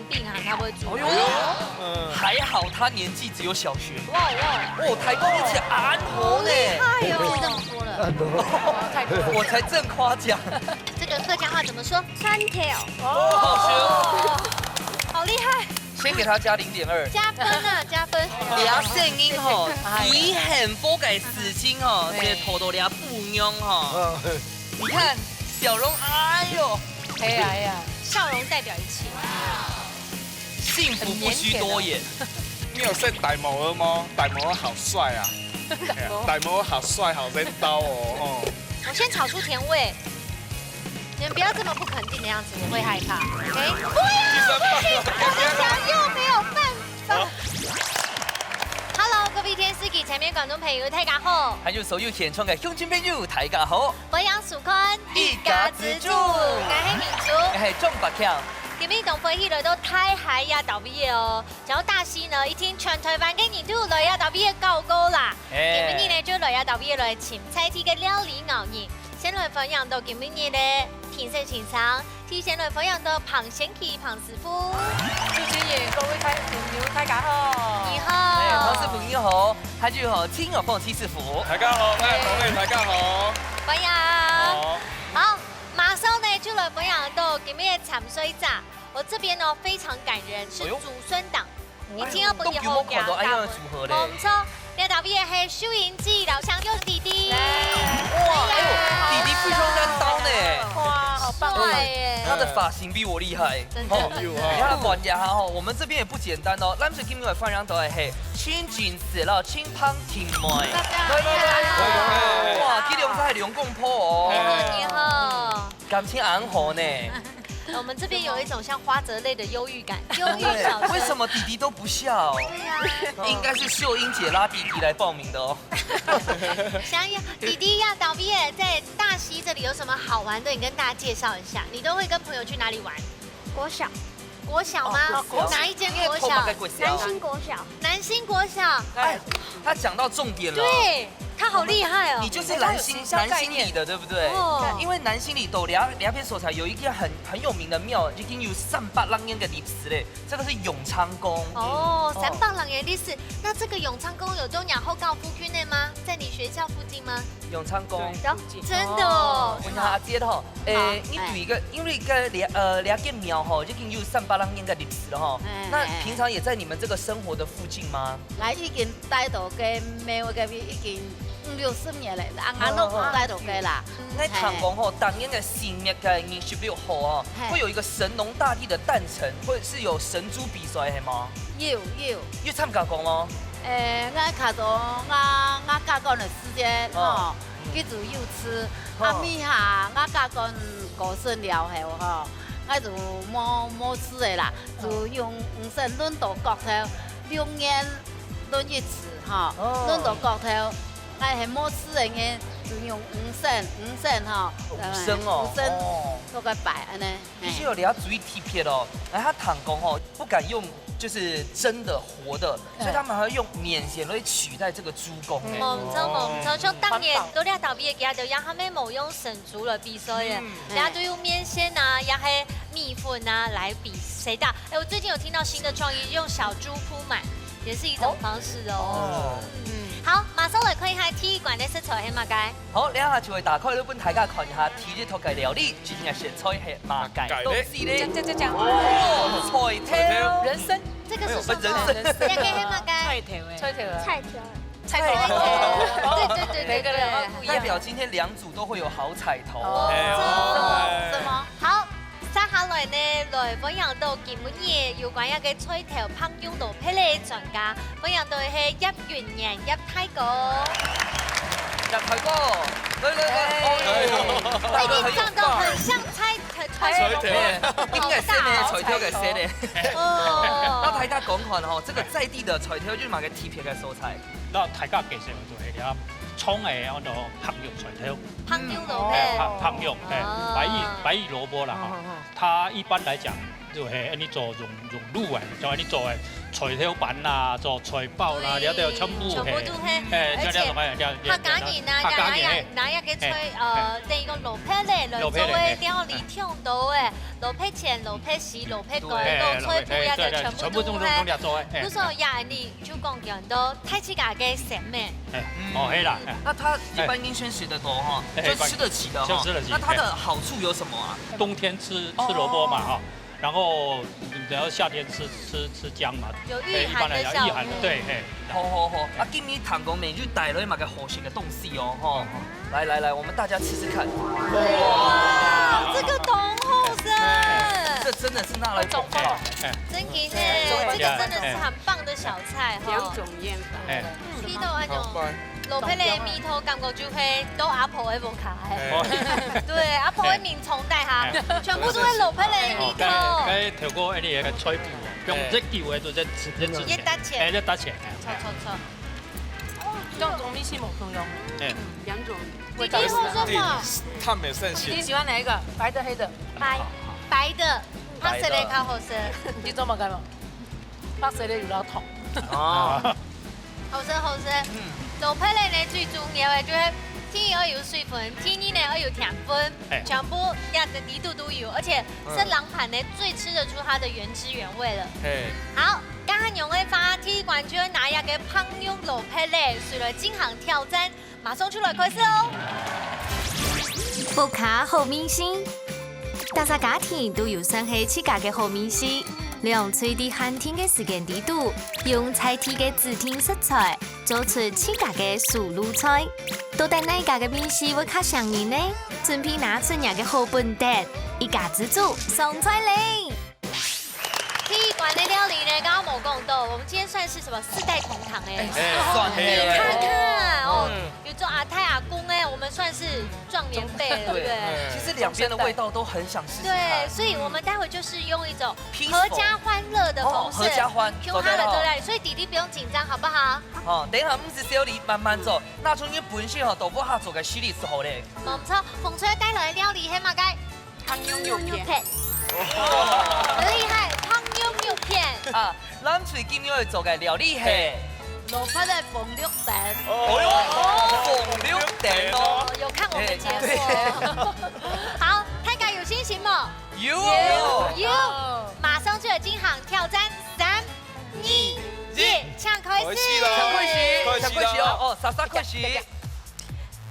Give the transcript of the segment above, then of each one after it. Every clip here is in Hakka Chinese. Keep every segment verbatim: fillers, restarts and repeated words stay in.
病寒，他会煮。哎呦，还好他年纪只有小学。哇哇，哦，大哥你食恁好呢。好厉害哦！不能这么说了。太多。我才正夸奖。这个客家话怎么说？酸甜。哦，好厉害。先给他加零点二。加分啊，加分。你要声音吼，哎。你很不改死心吼，哎。这头都了不用吼。嗯。你看，小荣，哎呦。哎呀哎呀。笑容代表一切。幸福不需多言。你有识大毛儿吗？大毛儿好帅啊！哎呀，大毛儿好帅，好在刀哦，哦。我先炒出甜味，你们不要这么不肯定的样子，我会害怕。OK？不要，不行，我的墙又没有办法。Hello，各位电视机前面观众朋友，大家好。还有所有现场的乡亲朋友，大家好。欢迎收看一家之煮，我是明珠。我是钟百强。今日当欢喜来到大溪个島位哦，然後大溪呢，一定全台灣个人都來到這位个搞搞啦。哎。今日呢，就來到這位个來尋在地个料理藝人，先來歡迎到今日个評審先生， 首先來歡迎到彭先奇彭師傅。主持人，各位大朋友，大家好。你好。哎，彭師傅你好，還有吼，青友凤七師傅。大家好，大家好，大家好。歡迎。好。好，馬上呢就來歡迎到今日个參賽者。我這邊呢非常感人，是竹筍檔。哎呦。 一定要分佢好好，哎，都有沒有看到恁樣个組合咧？無錯，這搭位个係秀英姐，老鄉又弟弟。哇，哎呦，弟弟非常難當呢。哇，好棒哦。帥耶。他的髮型比我厲害。真的。哦，你看，玩一下哈，我們這邊也不簡單哦。咱們今日來分享到的係，青金絲啦，青胖甜妹。來，來，來，來。哇，佢兩儕係兩公婆哦。你好，你好。感情恁好呢。 我們這邊有一種像花澤類的憂鬱感，憂鬱小生。對，為什麼弟弟都不笑？對呀。應該是秀英姐拉弟弟來報名的哦。想要，弟弟呀，島位耶，在大溪這裡有什麼好玩的？你跟大家介紹一下，你都會跟朋友去哪裡玩？國小。國小嗎？哦，國小。哪一間國小？南興國小。南興國小。哎，他講到重點了。對。 他好厲害哦。你就是南興，哎，他有行銷概念。南興里的，對不對？哦。因為南興里肚這，這片所在有一個很，很有名的廟，已經有三百零年的歷史嘞，這個是永昌宮。哦，哦。三百零年歷史，那這個永昌宮有在你學校附近的嗎？在你學校附近嗎？永昌宮。對，附近。真的哦。哦，我問下阿姐吼，誒，好，你對一個，因為該這，呃，這間廟吼，已經有三百零年的歷史了吼，哎，那平常也在你們這個生活的附近嗎？ 𠊎已經戴到該廟該位已經五六十年了，啊，𠊎老公戴到該啦。哦，哦。𠊎聽講吼，嘿。當年个新曆个二十六號哦，嘿。會有一個神農大帝的誕辰，或者是有神豬比賽，係無？有，有。有參加過無？誒，𠊎較早，𠊎，𠊎嫁過个時節，哦。吼，嗯。佢就有試，哦。啊，尾下，𠊎嫁過過身了後，吼，𠊎就無，無試个啦。 就用魚生輪到角頭，六年輪一次吼，哦。輪到角頭，𠊎係無試个人，就用魚生，魚生吼，魚生哦，魚生哦。做個擺恁呢。嘿。其實有這最特別哦，𠊎還聽講吼，不敢用就是真的活的，所以他們還要用麵線來取代這個豬公呢。嗯。無錯，無錯，像當年到這搭位个，佢兜也還無用生 豬來比賽耶。嗯。大家都用麵線啊，也係米粉啊來比誰大。哎，我最近有聽到新的創意，用小豬鋪滿，也是一種方式哦。哦。嗯。好，馬上來看一下第一關个食材係麼个。好，這下就會打開來分大家看一下第一道个料理，今天个食材係麼个東西咧？講，講，講，講。哦，菜頭。人參。這個是什麼？哎呦，人參。這個係麼个？菜頭欸。菜頭啊。菜頭。 菜頭。對，對，對，對，對。每個人都不一樣。代表今天兩組都會有好彩頭哦。哦。什麼？好，接下來呢，來歡迎到今晡日有關這個菜頭、白肉同白肉个專家，歡迎到係葉雲彥葉大哥。葉大哥，來，來，來，哎。哎呦，哎，你長得很像菜，菜，菜頭。菜頭。應該係呢，菜頭个係呢。哦。那大家講看吼，這個在地的菜頭有麼个特別个所在？ 該大家介紹就係這蔥个安到白肉菜頭。白肉咯，哎，白，白肉，哎，哦。白玉，白玉蘿蔔啦，哈。嗯，嗯，嗯。它一般來講，就係恁呢做用，用滷个，就恁呢做个，菜頭粄啦，做菜包啦，對，了就全部，全部都係。嘿，嘿，而且這，這，這，客家人啊，客家人，也拿，嘿，拿一個菜，嘿，呃，嘿。這一個蘿蔔類來做个料理，嘿，嘿。忒多誒，蘿蔔錢、蘿蔔絲、蘿蔔乾、對，蘿蔔菜脯，嘿，也就全部都係。全部都，都，都做誒，嘿。故所也恁樣就講叫做大自家个生命。嘿，嗯。哦，係啦，嘿。那他一般人先食得多哈，嘿，就吃得起的哈。一般人，就吃得起，那它的好處有什麼啊？嘿。冬天吃，吃蘿蔔嘛，哦。哈。 然後，嗯，然後夏天吃，吃，吃薑嘛，有御寒的效果。嘿，一般來講，御寒的，對，嘿。好，好，好。啊，今日聽講美女帶來麼个好食个東西哦，吼。嗯。來，來，來，我們大家吃吃看。哇，這個當好食。這真的是拿來中風。哎，哎。真的呢，哎，這個真的是很棒的小菜哈。兩種醃法。哎。嗯，味道那種 蘿蔔个味道感覺就係到阿婆个屋下个。哎。對，阿婆个眠床底下，哎。全部都係蘿蔔个味道。哦，該，該透過恁樣个菜譜哦，用這久个都在吃，在吃。一搭切。哎，在搭切，哎。錯，錯，錯。兩種味緒無共樣。哎。兩種味道。你喜歡什麼？淡个生食。你喜歡哪一個？白的、黑的？白。白的，白色个較好食。你做麼个無？ 白色个有老糖。哦。好食，好食。嗯。蘿蔔仔呢，最重要个就係第一愛有水分，第二呢愛有甜分，哎。全部這裡肚都有，而且係冷盤呢，嗯。最吃得出它的原汁原味了。嘿。好，該恁樣个話，第一關就愛拿一個白肉蘿蔔仔，就來進行挑戰。 馬上就來開始哦！屋下好味緒，逐儕家庭都有算係自家个好味緒。兩隊在限定个時間裡肚，用在地个指定食材，做出自家个手路菜。到底哪家个味緒會較餳人呢？準備拿出若个好本事，一家之煮上菜咧！ 第一關个料理呢，剛剛無講到，我們今天算是什麼四代同堂欸？哎，算係。你看看哦，嗯。有做阿太阿公欸，我們算是壯年輩了，對不對？對，嗯。其實兩邊的味道都很想試試看。對，所以我們待會就是用一種合家歡樂的方式，哦，合家歡，共下來做料理，做得哦。所以弟弟不用緊張，好不好？哦，等一下，毋使小李慢慢做，拿出你本事吼，到屋下做个系列就好咧。無錯，鳳吹帶來个料理係麼个？ 白肉肉片。很厲害，白肉肉片。啊，藍隊今日愛做个料理係蘿蔔个紅綠燈。哦喲，紅綠燈哦。哦，有看我們節目哦。哎，對。好，大家有信心無？有。有。馬上就要進行挑戰，三、二、一，請開始。開始啦。請開始，開始啦。請開始哦，哦，莎莎開始。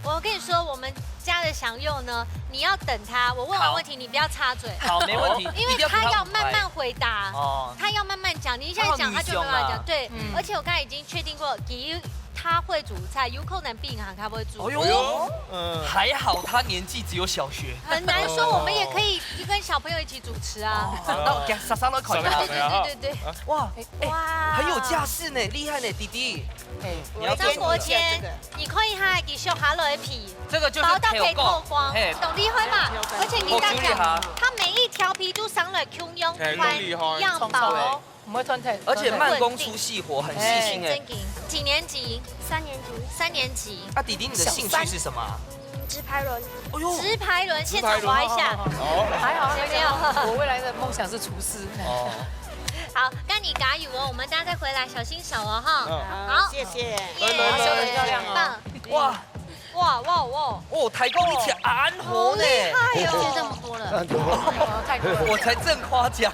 我跟你說，我們家的小朋友呢，你要等他，我問完問題，好。你不要插嘴。好，沒問題。因為他要慢慢回答，一定要不要很快。哦。他要慢慢講，你一下子講，他就沒辦法講。他很女雄啊。對，嗯。而且我剛才已經確定過，其實他會煮菜，有可能比你還較會煮。哎喲，哎喲，嗯。還好他年紀只有小學。很難說，哦。我們也可以跟小朋友一起主持啊。哦，那我給莎莎來考一下。對，對，對，對，對。哇，哎，哇。很有架勢呢，厲害呢，弟弟。哎，你要做什麼？張國謙， 你看一下佢削下來个皮，這個就是包到可以透光，嘿。當厲害嘛。而且你看看，好，修理好。它每一條皮都生來共樣，嘿，當厲害。一樣薄哦。毋會斷忒。而且慢工出細活，很細心欸。哎，正經。幾年級？三年級。三年級。啊，弟弟，你的興趣是什麼啊？小三。嗯，直排輪。哎喲。直排輪，現場滑一下。直排輪，好，好，好。還好，有沒有？我未來的夢想是廚師。哦。好，該你加油哦，我們等下再回來，小心手哦，哈。嗯。好，好。謝謝。耶，拜拜。好，漂亮哦。棒。 哇，哇，哇，哇。哦，大哥，你切恁好呢。好厲害哦。切這麼多了。哦，太多了。我才正誇獎。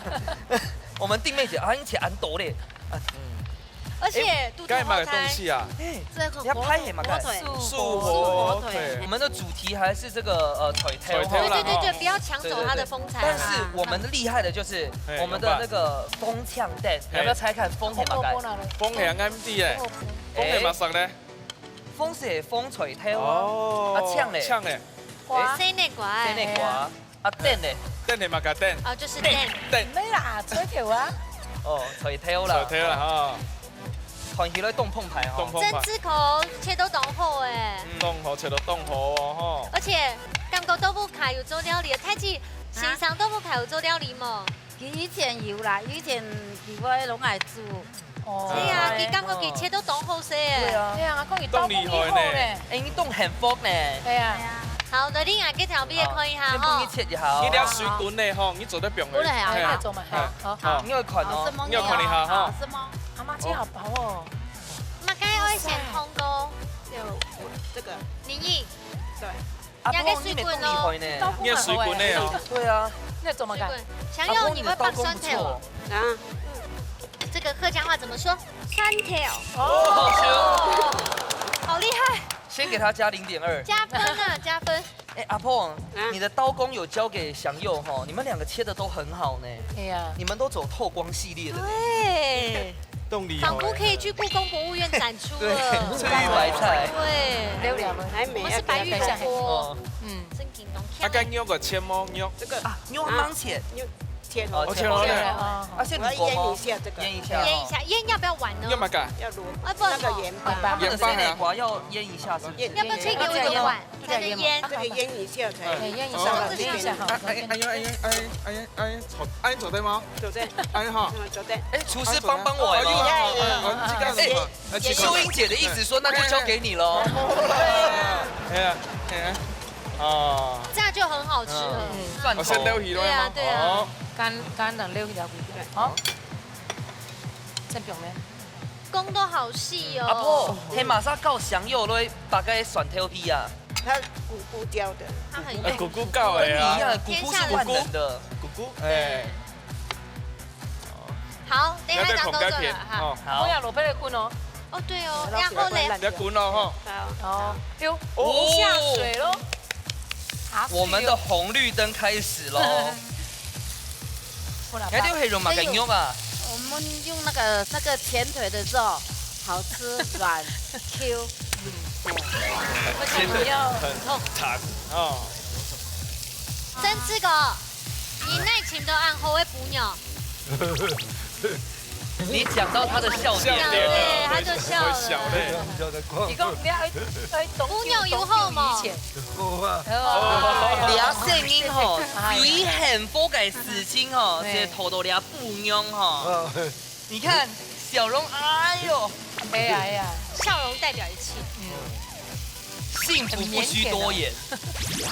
我們定妹姐啊，你切恁多咧。啊，嗯。而且，哎，肚皮好大。該買个東西啊？哎，這個你要拍什麼？火腿。素，素火腿。素火腿。我們的主題還是這個，呃，菜頭哈。菜頭啦，對，對，對，哈。不要搶走它的風采。對，對，對。但是我們的厲害的就是，哎，我們的那個紅白。紅青燈，哎。要不要猜看紅係麼个？紅紅紅紅。紅係暗啲欸。紅紅紅。紅係麼色呢？ 紅係紅菜頭啊。哦，啊，青咧？青咧？瓜。欸，西瓜。西瓜。啊，燈咧？燈係麼个燈？哦，就是燈。燈。燈。毋係啦，菜頭啊。哦，菜頭啦。菜頭啦，吼。看起來當澎湃吼。當澎湃。針子口切到當好欸。嗯。當好，切到當好哦，吼。而且感覺到屋下有做料理，太子先生到屋下有做料理無？佢以前有啦，以前佢會攏愛煮。 哦。係啊，佢感覺佢切到當好勢欸。對啊。對啊，講佢刀工當厲害呢。當厲害呢。欸，你當幸福呢。對啊。好，來，你啊，這條片看一下吼。好，先幫你切一下哦。你這水滾呢吼，你做得放落去。滾了係啊，嘿啊。可以做嘛，嘿。好，好。好，你愛看哦。好，什麼呢？你愛看一下吼。好，什麼？這好薄哦。那該愛先通過。有這個。林穎。對。阿婆，你乜當厲害呢。你也水滾的哦。對啊。你做麼个？水滾。想要你會放蒜頭哦。啊。這個客家話怎麼說？蒜頭。哦，好厲害。先給他加零點二。加分啊，加分。 哎，阿婆，啊？你的刀工有教給祥佑吼，你們兩個切的都很好呢。哎呀。你們都走透光系列的呢。對。當厲害。仿佛可以去故宮博物院展出了。對，翠玉白菜。對。還美，我們是白玉小鍋。哦。嗯。真緊張。啊，該肉个切麼肉？這個。啊，肉很切。肉切好。哦，切好了。哦。啊，是滷過嗎？我要醃一下這個。醃一下哦。醃一下，醃要不要碗呢？要麼个？要滷。啊，不然那個鹽巴。他們的鹹瓜要醃一下，是不是？醃。要不要切給我一個碗？ 才能醃。這個醃一下才。哎，醃一下，哦。醃一下，好。哎，哎，哎呦，哎呦，哎，哎，哎，坐，哎，坐對嗎？坐對。哎，好。嗯，坐對。哎，廚師幫幫我，哎。哦，哦，哦，這個是什麼？哎，秀英姐的意思說，那就交給你咯。哎呀，哎呀，哦。這樣就很好吃了。嗯，蒜頭。哦，先撈起來嗎？對啊，對啊。哦。乾，乾冷撈起來。好。再表面。 講到好細哦。阿婆，係麼儕教祥佑來擘該蒜頭皮啊？他姑姑教的。他很用心。哎，姑姑教的啊。跟你一樣，姑姑是萬能的。姑姑，哎。好，等一下講到這了哈。好。我要落去滾哦。哦，對哦，然後嘞？你要滾了哈。好。哦，喲，哦。下水咯。 我們的紅綠燈開始咯。該就係用麼个肉啊？我們用那個，那個前腿的肉，好吃，軟，Q。嗯，對。前腿很彈哦。真這個，你耐心都按好會補尿。 你講到他的笑點。笑點。對，他就笑了。會笑咧。你講，你愛，愛懂，補尿有好無？有啊。哦。這聲音吼，哎呀。比幸福个事情吼，對。這頭到這不用吼。啊。你看，笑容，哎喲。哎呀，哎呀。笑容代表一切。嗯。 幸福不需多言，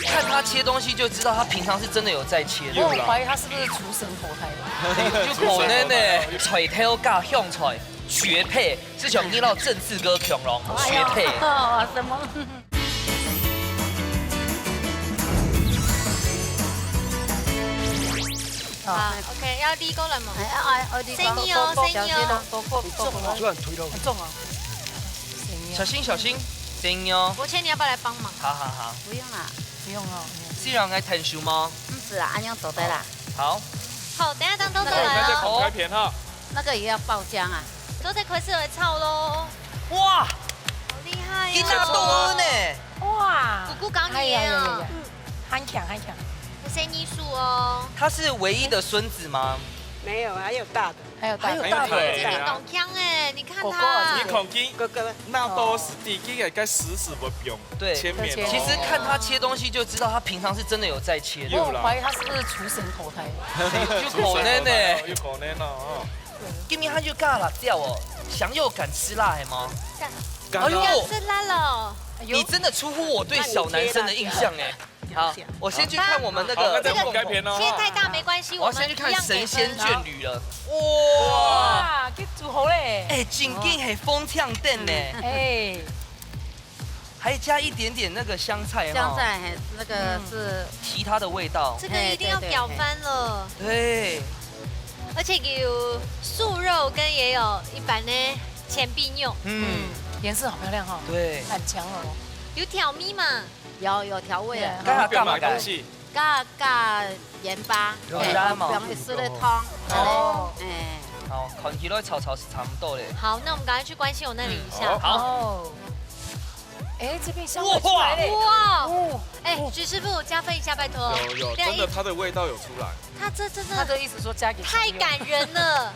看他切東西就知道他平常是真的有在切的。我很懷疑他是不是廚神投胎的。有可能呢，菜頭加香菜，絕配，就像你摎鄭智哥共樣，絕配。哎呀，什麼？好，OK，要立過來嗎？哎，哎，哎，立過。細義哦，細義哦。很重哦。很重哦。 小心，小心，等哦。我猜你要不要來幫忙？好，好，好。不用啦。不用哦。是讓我來看書嗎？毋使啦，恁樣做得啦。好。好，等一下當中都來哦。那再放開片哈。那個也要爆漿啊。做得開始來炒咯。哇，好厲害哦。一大堆呢。哇，姑姑講你啊。哎呀呀呀呀，很強，很強。有生意數哦。他是唯一的孫子嗎？沒有，還有大的。 還有大的。還有大的。這個當強欸，你看他。哥哥啊，你看見，哥哥，那都是第一個該死死不用，對。前面哦。其實看他切東西就知道他平常是真的有在切的。有啦。我懷疑他是不是廚神投胎？有可能呢。有可能哦，哦。今天他就加辣椒哦，祥佑敢吃辣的嗎？敢。敢哦。哎呦，敢吃辣了。你真的出乎我對小男生的印象欸。 好，我先去看我們那個，好，那再放開片哦。切太大沒關係，我要先去看神仙眷侶了。我們一樣給分。哇，哇，去煮好嘞。欸，真正係紅青燈呢。嗯。欸。還加一點點那個香菜哈。香菜，嘿，那個是，嗯，提它的味道。這個一定要攪翻了。嘿，對，對，對。對。而且有素肉跟也有一般的前臂肉。嗯。嗯，顏色好漂亮哈。對。很強哦。有調味嘛？ 有，有調味啊。對啊。加，加麼个？加，加鹽巴，有，嘿，有啦嘛。放一絲个湯，哦。欸。好，看起來炒炒是差不多咧。好，那我們趕快去關心我那裡一下。嗯，好。哦。欸，這片香味出來咧。哇！哦。欸，徐師傅加分一下，拜託。有，有，對啊，真的，它的味道有出來。他這真的，他的意思說加給朋友。太感人了。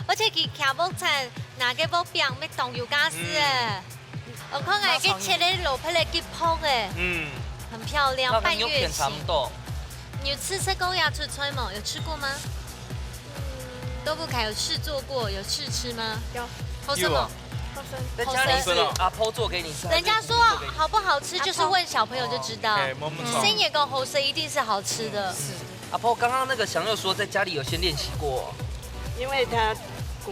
而且佢徛屋產，拿个屋頂，乜當有架勢欸。嗯。我看𠊎个切个蘿蔔个吉卜欸。嗯。很漂亮，那跟半月形。肉片差不多。你有試食過這出菜嗎？有吃過嗎？嗯。都不凱有試做過，有試吃嗎？有。好食無？有啊。好食。在家裡是阿婆做給你吃，還是姑姑做給你吃？人家說好不好吃，就是問小朋友就知道。阿婆。哦，OK，沒錯。嗯。細義講好食，一定是好吃的。嗯，嗯。是。 阿婆，剛剛那個祥佑說在家裡有先練習過哦。因為他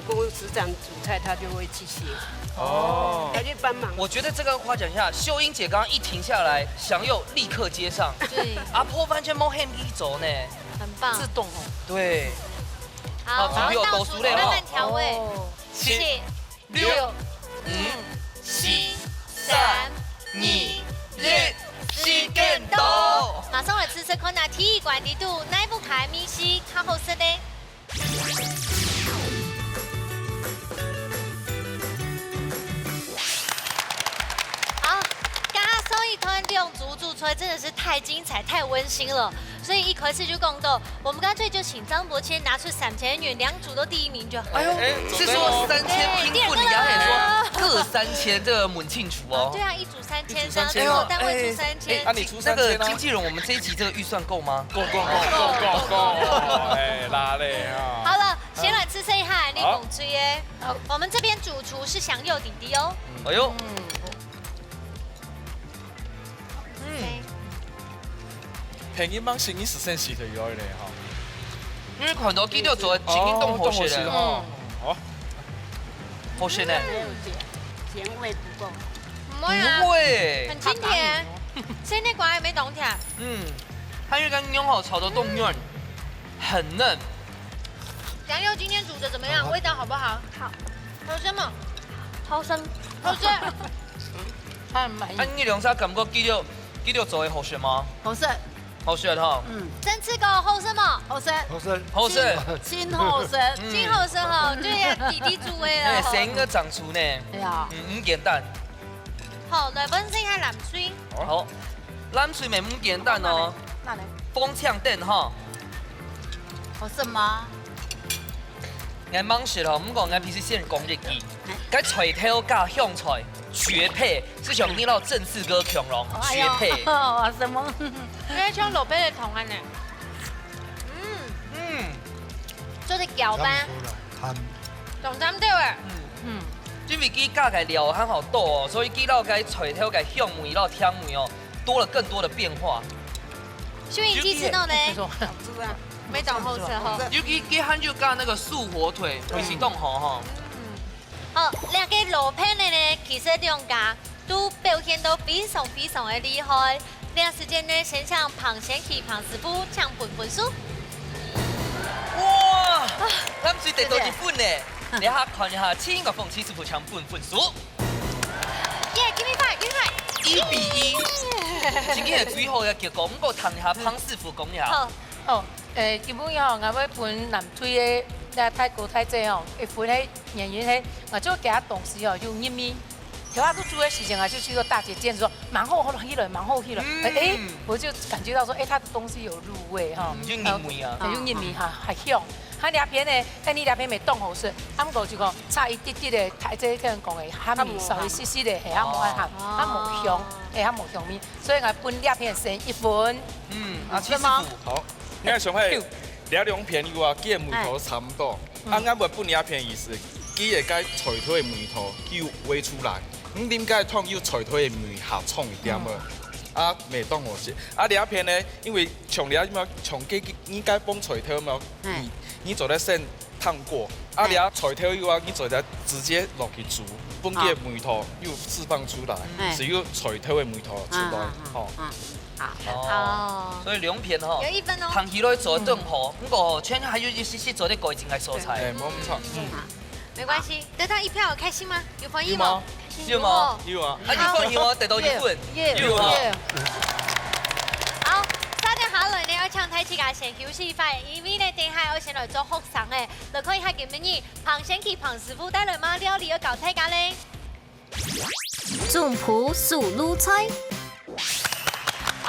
公司长煮菜，他就会去写，哦，他去帮忙。我觉得这个要夸奖一下，秀英姐刚刚一停下来，祥佑立刻接上。对。阿婆完全没喊你走呢。很棒。自动哦。对。好，好，准备好倒数，倒数了哦。慢慢调味。哦。七、七、六、六、五、五、四、四、三、三、二、二、一，一，时间到。马上来试试看啊，第一关里肚哪一个美食较好食呢？ 好，刚刚上一段两组主菜真的是太精彩、太温馨了，所以一开始就讲到，我们干脆就请张伯谦拿出三千元，两组都第一名就好。哎呦，哎，是说三千拼分，你刚才也说各三千，这个蛮清楚哦。对啊，一组三千，一组三千哦。然后单位出三千。哎，哎，啊，你出三千啊？那个经纪人，我们这一集这个预算够吗？够，够，够，够，够，够，哎，拉嘞啊。好了，先来吃剩下，你捧吹耶。好。我们这边主厨是祥佑弟弟哦。哎呦。嗯。 嗯。便宜蛮新，你是先试忒了嘞哈。因为看到佢兜做个真正當好食个。哦，當好食个哈。嗯。哦。好食呢。咸味不够。不会啊。不会。很清甜，现在果然没懂起来。嗯，它应该用好炒到冻软，很嫩。羊肉今天煮的怎么样？味道好不好？好。好吃吗？好吃。好吃。 他很满意。啊，你兩儕感覺佢兜，佢兜做个好食嗎？好食。好食哈。嗯。真正个好食嗎？好食。好食。好食。真，真好食。嗯。真好食哈，對呀，弟弟煮个啦。哎，成个掌廚呢。對啊。嗯，毋簡單。好，來分析一下藍隊。好，藍隊乜毋簡單哦。那呢？風槍等哈。好食嗎？ 𠊎吂食吼，毋過𠊎必須先講一句，該菜頭加香菜絕配，就像你摎鄭智哥共樣，哎呀，絕配。哦，什麼？該像老板个同安呢。嗯，嗯，做得攪拌，看不出來，看。當讚對欸。嗯，嗯，因為佢加个料還好多哦，所以佢摎該菜頭个香味摎甜味哦， 多了更多的變化。秀英姐試喏呢？沒錯。沒當好食吼。尤其佢還有加那個素火腿，嗯。味緒當好吼。嗯。好，兩個老板呢，其實兩家都表現到非常非常的厲害。這時間呢，先向彭賢琪彭師傅請分分數。哇，啊，藍隊得到一分呢。謝謝。你下看一下，請個彭師傅請分分數。 耶，give me five，give me five。一比一。今天係最好个結果，毋過聽一下彭師傅講一下。好。好，誒，基本上𠊎會分藍隊个該大哥大姐吼，一分个原因係，𠊎就給他東西吼，有入味。調下都煮个時間啊，就去做大姐見說，蠻好，好起來，蠻好起來。嗯。誒，我就感覺到說，誒，他的東西有入味哈。嗯，有入味啊。呃，有入味哈，還香。 佢這片呢，但你這片乜當好食，啊，毋過就講差一滴滴个，大姐个人講个鹹味，較無鹹。稍微細細个，係，較無恁鹹，哦。較無香，係，較無香味，所以𠊎分這片先一分。嗯，啊，七師傅。好，你看上海這兩片有啊，佢个味道差毋多，哎。啊，𠊎會分這片意思，佢个該菜頭个味道佢有煨出來，你啉該湯有菜頭个味下重一點仔，嗯。啊，乜當好食。啊，這片呢，因為像這嘛，像該，你該放菜頭嘛，哎。你 你做得先燙過，啊，哎。這菜頭油啊，你做得直接落去煮，分佢个味道又釋放出來，哎。係有菜頭个味道出來，啊，啊，啊，吼。啊，好。哦，所以兩片吼，有一分哦。聽起來做得當好，嗯。毋過吼，全還有一些些做得改進个所在。哎，無錯。嗯。好，沒關係，得到一票，開心嗎？有歡喜嗎？有嗎？開心。有嗎？有啊。啊，有歡喜嗎？得到一分。有，有。有啊。有。好，接等下來呢，愛請大自家先休息一下，因為呢，等下愛先來做學生个。 來看一下今晡日彭賢琪彭師傅帶來麼料理愛教大家咧。總鋪手路菜。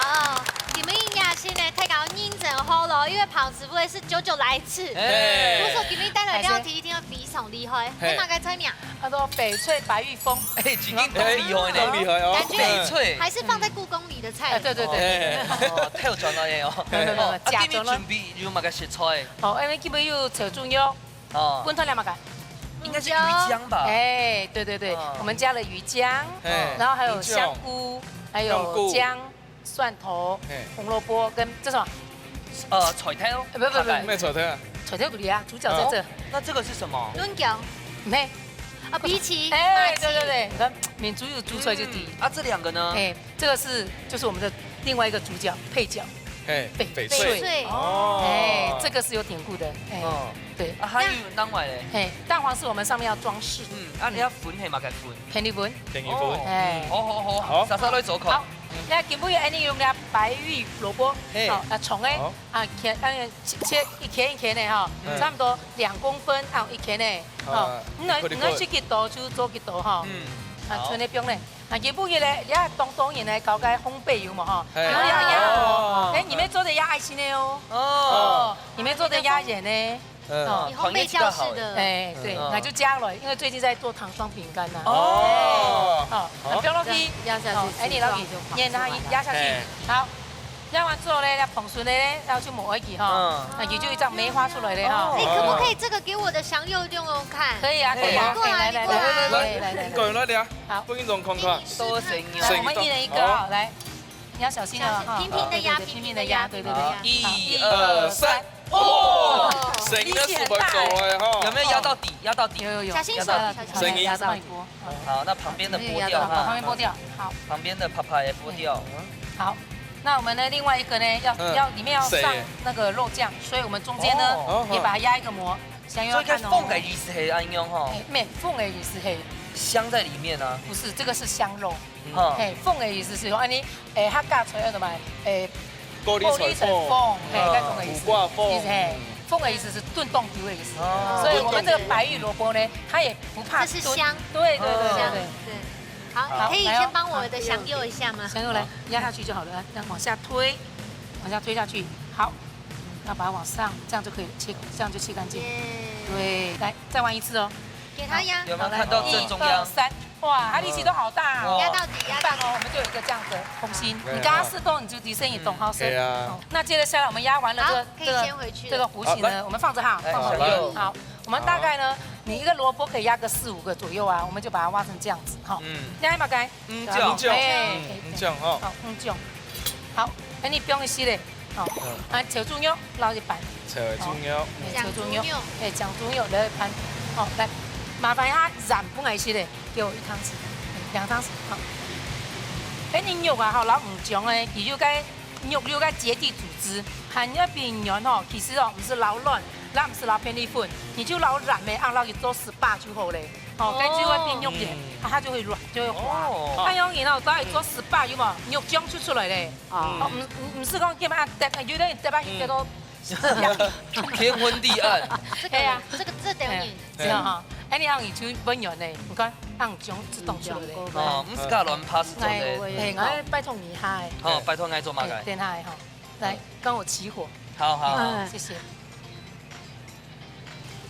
哦，今晡日也係呢，大家認真學咯，因為彭師傅也係久久來一次。哎。不過今晡日帶來料理一定要非常厲害，嘿。係麼个菜名？叫做翡翠白玉鳳。哎，已經當厲害呢。哎，當厲害哦。感覺翡翠。還是放在故宮裡的菜。哎，對，對，對。哎。哦，太有傳染力哦。沒有，沒有，沒有，哦，假裝咯。啊，今日準備有麼个食材？哦，因為今晡日有炒豬肉。 哦。燜湯了麼个？應該是魚漿吧？哎，對，對，對，哦。我們加了魚漿，哎，然後還有香菇，香菇。還有薑、蒜頭、哎。紅蘿蔔跟這什麼？呃，菜頭。呃，不，不，不，不。麼菜頭啊？在這裡啊，主角在這。哦，那這個是什麼？潤腳。沒。啊，荸薺。哎，荸薺。對對對，你看，閩族有煮出來就知。嗯，啊，這兩個呢？哎，這個是，就是我們的另外一個主角，配角。哎，翡翡翠。翡翠。哦。哎，這個是有典故的，哎，嗯。對。啊，還有另外嘞？哎，蛋黃是我們上面要裝飾。嗯，啊，你愛粉係麼个粉？便利粉。便利粉。哦。哎。好好好，好。煞煞來做看。好，那今晡日恁樣用了白玉蘿蔔，嘿。好，啊，蔥誒，好。啊，切，啊，切，切一圈一圈的哈，嗯。差不多兩公分，啊，一圈的，哈。啊，你愛，一塊一塊。你愛食幾多就做幾多哈。嗯。啊，好。剩的放咧。啊，今晡日咧，你愛當多人來搞个烘焙有無哈？嘿。啊，你愛壓哦。哦。哎，你們做得壓愛心的哦。哦。哦，你們做得壓人呢。 嗯。哦。你烘焙教室的。哎，對，嗯。那就加了，因為最近在做糖霜餅乾吶。哦。哎，好，好。那不要落去。這樣壓下去，哦，哎，你落去，形狀就好。你讓它壓下去。哎。好，壓完之後呢，要捧順的呢，要去抹一下哈。嗯。那你就一張梅花出來了哈。哦。哎，可不可以這個給我的祥佑用用看？可以啊，可以啊，你過來，可以，來，來，你過來。來，來，來，來，來。你過來，來啊。好。分你用看看。多神奇哦。我們一人一個，好。好，來。你要小心哦，小心，哈。平平地壓，對，對，對，平平地壓，平平地壓。對，對，對。好，一，二，三。 哦，哦，神奇的事情做了哈。有沒有壓到底？壓到底。有，有，有。小心手，壓到底。小心手。神奇。壓到底。好，那旁邊的剝掉哈。好，旁邊剝掉，好。旁邊的帕帕也剝掉。好，那我們呢，另外一個呢，要，嗯。要，裡面要上那個肉醬，誰？所以我們中間呢，哦。也把它壓一個膜，想要看哦。所以該粉个意思係恁樣吼。哎，沒，粉个意思係。香在裡面啊。不是，這個是香肉。嗯。嘿，粉个意思係講，恁樣，哎，客家菜叫做麼个？哎， 高麗菜粉，高麗菜粉，嘿，啊，該種的意思。苦瓜粉。意思，嘿，粉的意思是燉凍丟的意思。哦。所以我們這個白玉蘿蔔呢，它也不怕燉。這是香。對，對，對，對，哦。對。對。好，好，可以先幫我的祥佑一下嗎？來哦。祥佑來，壓下去就好了，這樣往下推，往下推下去。好，要把它往上，這樣就可以切，這樣就切乾淨。耶。對，來，再彎一次哦。給它壓。好，有沒有看到正中央？好，來，一二三， 哇，它力氣都好大哦。哇。壓到底，壓到底。很棒哦，我們就有一個這樣的紅心。對。你剛剛試過，你就提升你懂好色。嗯，對啊。哦，那接著下來，我們壓完了這個，好，可以先回去了。這個，這個弧形呢，好，來。我們放著哈，哎，放著。好，來。好，我們大概呢，你一個蘿蔔可以壓個四五個左右啊，我們就把它挖成這樣子哈。嗯。你還有沒有？嗯，這樣。哎，嗯，這樣哈。好，嗯，這樣。好，哎，你不用洗嘞。 好，嗯。啊，炒豬肉撈一盤。炒豬肉。好。哎，炒豬肉。醬豬肉。哎，醬豬肉撈一盤。好，來，麻煩一下，鹽分𠊎一息咧，給我一湯匙，兩湯匙，好。哎，你肉啊，吼，撈魚醬誒，佢有該肉有該結締組織，還愛變軟吼，其實哦，毋使撈卵，也毋使撈便利粉，你就撈鹽誒，啊，撈去做粢粑就好咧。 哦，該就會變肉圓，哦。嗯。啊，它就會軟，就會滑。哦。啊，用然後再做粢粑，有無？肉漿就出來咧。哦。哦，毋，毋，毋係講這樣啊，有的人這樣一個都，嗯。天昏地暗。這個，哎呀。這個，這等於。哎。是啊哈。哎，你看你就分圓咧，你看，啊，醬自動出來咧。哦，毋係講亂拍是做得。哎，哎，𠊎拜託你一下誒。好，拜託𠊎做麼个？哎，等下哈，來，幫我起火。好，好，好。哎。謝謝。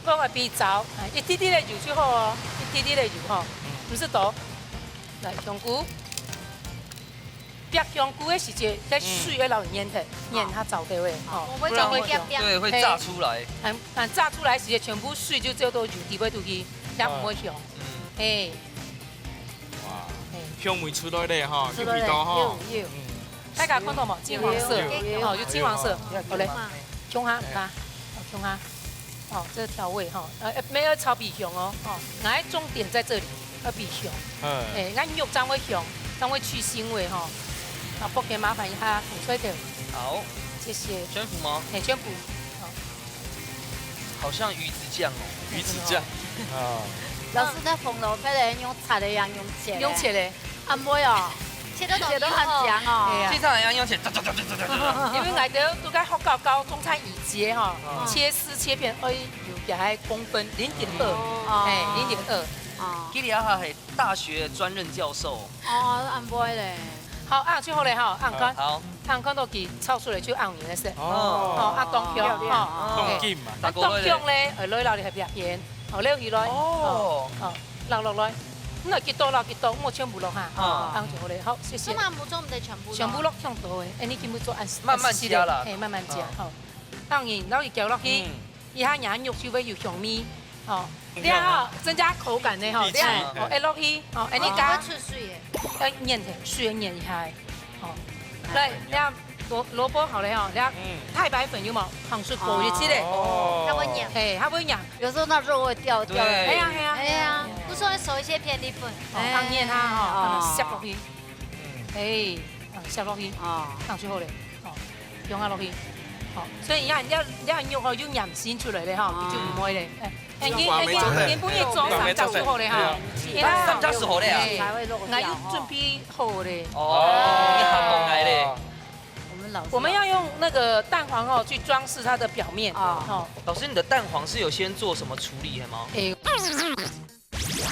放个比較，啊，一滴滴个油就好哦，一滴滴个油吼，嗯。毋使多。來，香菇，煏香菇个時節，該水愛撈佢軟忒，嗯。軟佢燥忒个，吼。我會做會煏煏。對，會炸出來。嘿。啊，啊，炸出來時節，全部水就走到油底背肚去，也毋會香。嗯。嘿。哇，嘿。香味出來咧吼，出來咧，有味道吼。有，有。嗯。大家看到無？金黃色，有，有，有。哦，有金黃色。有，有。好咧，共下，哎。共下，哦，共下。 哦，這個調味哈，呃，沒有炒比香哦，哦，𠊎个重點在這裡，要比香。嗯。哎，該肉正會香，正會去腥味哈。啊，不過麻煩一下，紅菜頭。好。謝謝。全部嗎？哎，全部。好。好像魚子醬哦。魚子醬。哦。老師，該紅蘿蔔咧，用炒个呀，用切个？用切个。 啊，毋會哦，切到切到很強哦。哎呀。經常人用切，因為𠊎兜都在學校教中餐以節哈，嗯。切絲切片，哎，有个還公分，零點二，哦。哎，零點二。哦。其實啊，係大學專任教授。哦，恁會咧。好，恁就好咧哈，恁看。好。恁看到佢炒出來就恁樣个色。哦。哦，啊，當香哈。哦。當金嘛。啊，當香咧，哎，落落去該片。 哦，撈起來。哦。哦，哦，撈落來。你愛幾多撈幾多，莫全部落下。哦。恁樣就好咧。好，謝謝。這嘛無做毋得全部落。全部落忒多誒，哎，你全部做恁，慢慢加啦。嘿，慢慢加，哦。好。當然，撈一攪落去，嗯。一下若肉就會有香味，哦。嗯。這樣哦，增加口感呢，吼，一起，這樣，哦，嗯。哎，落去，哦，哎，你加。哦。會出水誒。要捏忒，水要捏一下，哦。來，這樣。蘿，蘿蔔好了吼，然後嗯。太白粉有無？放水過一下咧。哦。它會黏。嘿，它會黏。有時候那肉會掉，掉下來。對。哎呀，哎呀，哎呀，不是會少一些片栗粉。哦，哎。放黏它吼，哦。放入去。嗯。哎，放入去。哦。放最後咧，哦，放下落去。好，所以你看，要，要肉吼，有黏性出來咧吼，哦。就毋會咧。哎。 哎，你，哎，你，你不會做三隻就好了哈。對啊。你看，三隻就好了啊。哎，我有準備好了。哦，你還問𠊎咧。我們老師，我們要用那個蛋黃哦去裝飾它的表面。哦。哦。老師，你的蛋黃是有先做什麼處理的嗎？哎，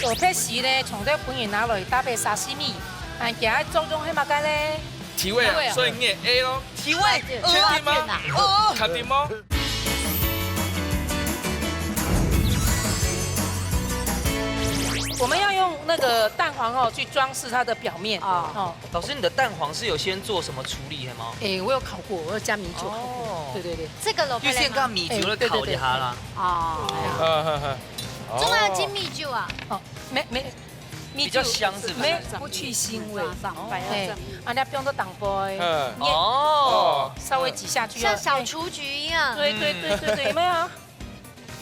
有配席呢，從這分人拿來搭配沙西米，啊，今日作用係麼个呢？提味啊，提味啊。所以你也A咯。提味，確定嗎？哦。確定嗎？ 我們要用那個蛋黃哦去裝飾它的表面。哦。哦。老師，你的蛋黃是有先做什麼處理的嗎？哎，我有烤過，我有加米酒烤過。哦。對，對，對。這個蘿蔔嘞嗎？預先加米酒來烤一下啦。哎，對，對，對。哦。嗯，嗯，嗯。哦。做麼个要加米酒啊？哦，沒，沒，米酒比較香，是不是？沒，不去腥味。哦。哎，啊，那不用做擋杯。嗯。你也哦。稍微擠下去啊。像小雛菊一樣。對，對，對，對，對，有沒有？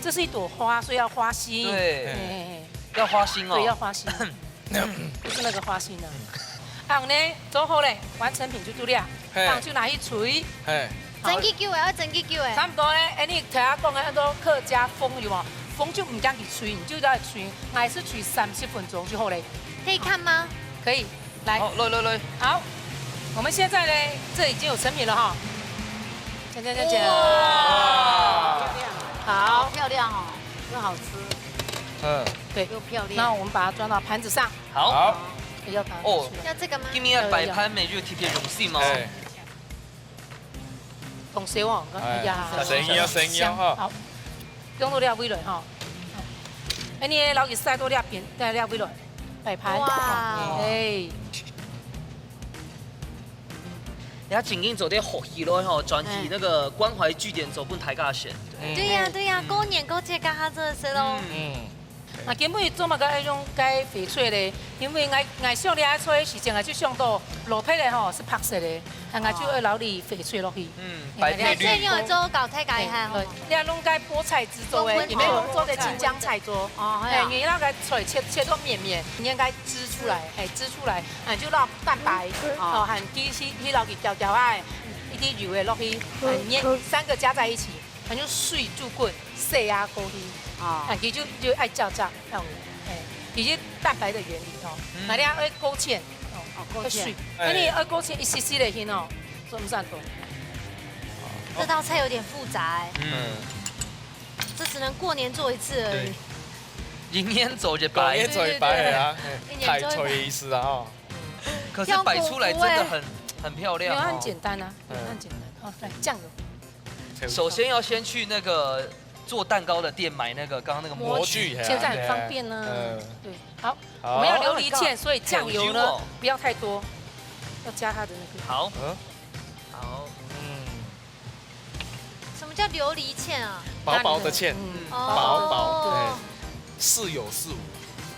這是一朵花，所以要花心。對。嘿，嘿，嘿。要花心哦。對，要花心。不是那個花心啊。啊，呢，做好了，完成品就到了。嘿。啊，就拿去炊。嘿。好。蒸幾久啊？要蒸幾久啊？差不多呢，哎，你頭下講个那種客家風有無？風就毋驚佢炊，你就要炊，還係炊三十分鐘就好了。可以看嗎？可以。 來。好，來，來，來。好，我們現在呢，這已經有成品了哈。鏘，鏘，鏘，鏘。哇。好漂亮哦，又好吃。嗯。對。又漂亮。那我們把它裝到盤子上。好。好。不要把它哦，出來。要這個嗎？今日擺盤乜就特別用心哦。哎。 當燒哦，哎，哎呀，生意啊，生意啊，香，哈。好，用到這位來哈。哎，你摎佢徙到這邊，在這位來，擺盤。哇。哎。人家正經做得學起來吼，轉去那個關懷據點做分大家選。嗯。對呀，對呀，嗯。過年過節剛好做得食咯。嗯。嗯。 啊，今晡日做麼个愛用該翡翠咧？因為𠊎，𠊎想這个菜个時節，𠊎就想到蘿蔔个吼，係白色个，啊，𠊎就愛摎你翡翠落去。嗯，哎，白配綠。所以你有做搞太改一下吼。哎，對，你愛用該菠菜汁做个，你毋好用做个青江菜做。哦，哎呀。哎，你愛該菜切，切到綿綿，你應該汁出來，哎，汁出來，哎，就落蛋白，哦。哦，還繼續去摎佢攪攪啊，一滴油个落去，哎，你三個加在一起。 反正水煮滾，洗啊過去，哦。啊，佢就，就愛焦焦，恁樣，哎，佢就蛋白的原理哦。嗯。那你愛勾芡，哦，哦，勾芡。愛水，哎。那你愛勾芡一絲絲个芡哦，做毋算多。這道菜有點複雜哎。嗯。這只能過年做一次而已。對。一年做一擺。過年做一擺啊，對，對，對。一年做一擺。大菜的意思啊，哦。可是擺出來真的很，很漂亮哦。沒有，很簡單啊，嗯。很簡單。哦，來，醬油。 首先要先去那個做蛋糕的店買那個剛剛那個模具。模具，嘿啊。現在很方便呢。對啊。嗯。對，好，好。我們要琉璃芡，所以醬油呢，好油哦。不要太多，要加它的那個。好。嗯。好。嗯。什麼叫琉璃芡啊？薄薄的芡，嗯。薄薄，哦。哎，似有似無，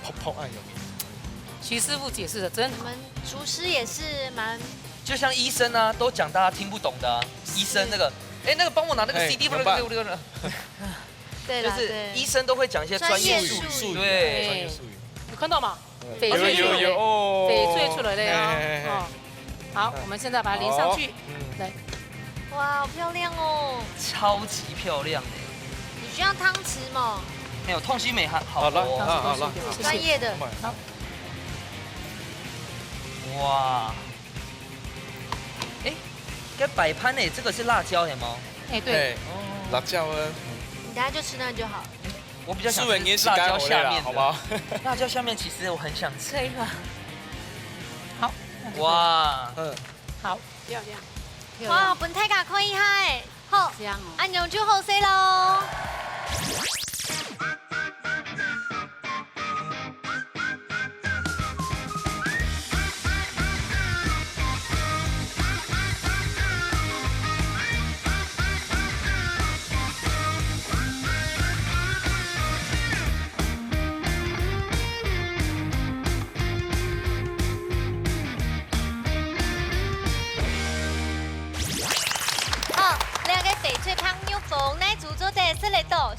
泡泡，哎，有沒有？徐師傅解釋的真好。我們廚師也是蠻就像醫生啊，都講大家聽不懂的啊。醫生那個，哎，那個幫我拿那個哎，CD，怎麼辦？對啦，就是對。醫生都會講一些專業術語，專業術語。對。專業術語。有看到嗎？對。翡翠出來了。有，有，有，哦。翡翠出來了啊，哎，哎，哎。哦。好，嗯。我們現在把它淋上去。好。嗯。來。哇，好漂亮哦。超級漂亮欸。你需要湯匙嗎？沒有，東西沒好，好了，好哦。好了，好了。專業的。好。 哇。欸，該擺盤呢，這個是辣椒的嗎？欸，對。欸，哦。辣椒啊。你等下就吃那就好。我比較想吃辣椒下面的。素人也是該好的啦，好不好？辣椒下面其實我很想吃。可以嗎？好。哇。嗯。好。漂亮。哇，分大家看一下欸。 好，香哦。恁樣就好勢咯。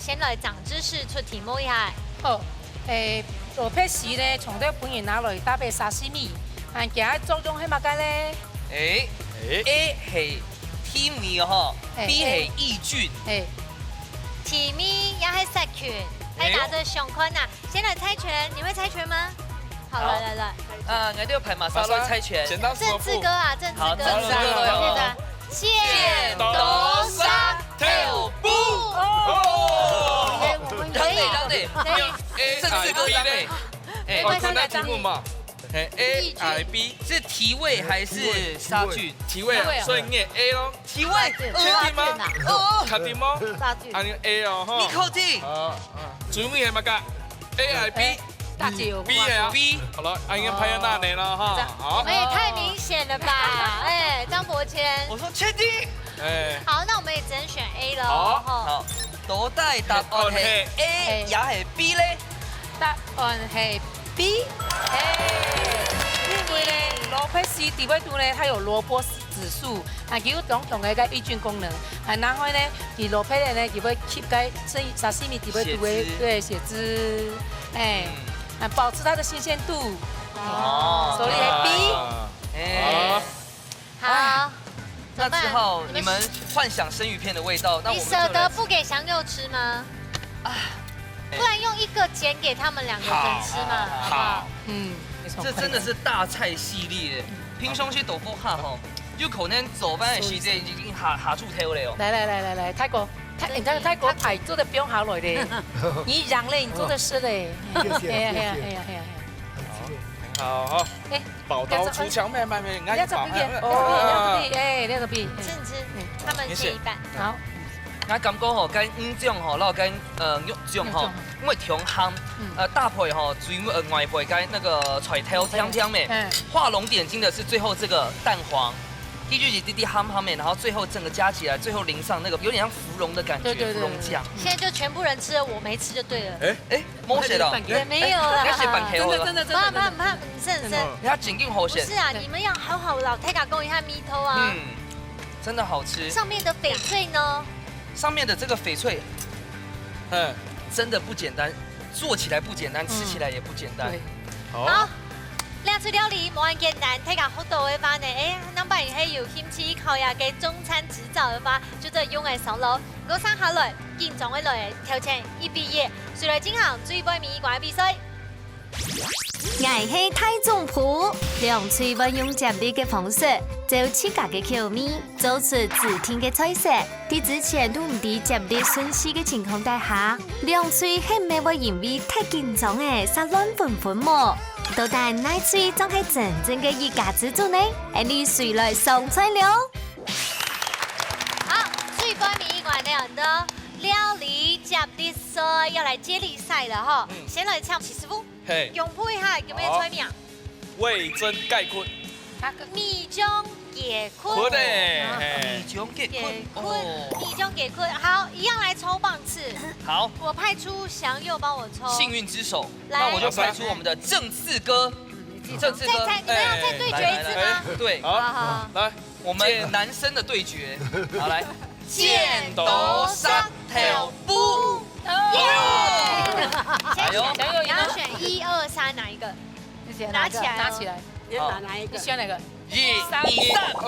先來長知識出題目一下。好，誒，蘿蔔絲呢，常常分人拿來搭配沙西米，啊，佢个作用係麼个呢？誒，誒，A係甜味吼，誒，B係抑菌。誒，甜味也係殺菌，誒，大家都想看啊。先來猜拳，你會猜拳嗎？好，好。來來來。啊，𠊎兜排馬上來猜拳。剪刀石頭布。正志哥啊，正志哥，好，正志哥來哦。現在。剪刀石頭布。哦，等等，等等，正志哥等等。哎，我看到題目嘛，哎，A抑菌。還B，是提味還是殺菌？提味啊，提味啊。所以你A咯。提味，確定嗎？哦，確定嗎？殺菌。啊，你A哦，吼。你確定？啊，啊，最尾係麼个？A還B？大姐有話說。B係啊。B。好了，啊，應該拍到那裡了哈。好。我們也太明顯了吧？哎，張伯謙。我說確定。哎。好，那我們也只能選A了哦。好。好，到底答案係A也係B咧？答案係B。哎，因為呢，蘿蔔絲裡背肚呢，它有蘿蔔 質素，啊，佢有當強个个抑菌功能。啊，然後呢，佢蘿蔔呢，佢會吸該沙西米裡背肚个，血脂。對，血脂，哎，嗯。啊，保持它的新鮮度。哦。所以係B。啊。哎。好，哎，那只好你們，你們幻想生魚片的味道，那我們就來，你捨得不給祥佑吃嗎？啊，哎。不然用一個剪給他們兩個人吃嘛，好，好不好？好。嗯，沒錯。這真的是大菜系列。 平常時豆腐花吼，有可能做飯个時節已經下，下豬頭了哦。來來來來來，泰國，泰，你看泰國牌做得放下來咧，你贏咧，你做得食咧。謝謝，哎呀，哎呀，謝謝。哎呀，哎呀，哎呀。很好哈。哎，寶刀出鞘，慢慢慢慢，你要這邊，哎，你要這邊，哎，你要這邊。甚至他們切一半。好。 𠊎感覺吼，該魚醬吼，然後該，呃，肉醬吼，肉醬。因為忒鹹，嗯。呃，搭配吼，最，呃，外背該那個菜頭甜甜的，嗯。畫龍點睛的是最後這個蛋黃，佢就一滴滴鹹鹹的，然後最後整個加起來，最後淋上那個有點像芙蓉的感覺，對對對對。芙蓉醬。現在就全部人吃了，我沒吃就對了。哎，哎，沒事的。也沒有啦。該係半球了。真的真的真的真的。慢慢慢，真的真的。你要緊緊好些。不是啊，你們要好好老太太講一下味道啊。嗯。 真的好吃。上面的翡翠呢？上面的這個翡翠，嗯。真的不簡單，做起來不簡單，嗯。吃起來也不簡單。對。好。好，這出料理無恁簡單，大家學到个話呢，哎，哪擺係有興趣考這個中餐執照个話，就做得用得上囉。𠊎先下來，緊張个來挑戰一比一，誰來進行最尾一關比賽？ 𠊎係大總鋪，兩隊會用接力个方式，照自家个口味，做出指定个菜色。在之前都毋知接力順序个情況底下，兩隊係毋係會因為忒緊張而亂紛紛無？到底哪隊正係真正个一家之煮呢？恁樣誰來上菜了？好，最尾一關了，料理接力賽要來接力賽了吼。嗯。先來請徐師傅。 嘿。公布一下，有沒有菜名？好。味噌雞骨。味噌雞骨。骨欸，啊，嘿。味噌雞骨，雞骨，哦。味噌雞骨。好，一樣來抽棒次。好。我派出祥佑幫我抽。幸運之手，來。那我就派出我們的正次哥。正次哥。再猜，你們要再對決一次嗎？哎，來，來，來。對。好，好，好。好，來。 我們男生的對決。好，來。剪刀石頭布。耶！哎呦。你要選一二三哪一個？你選哪一個？拿起來哦。拿起來。你要拿哪一個？你選哪個？一、二、三。好，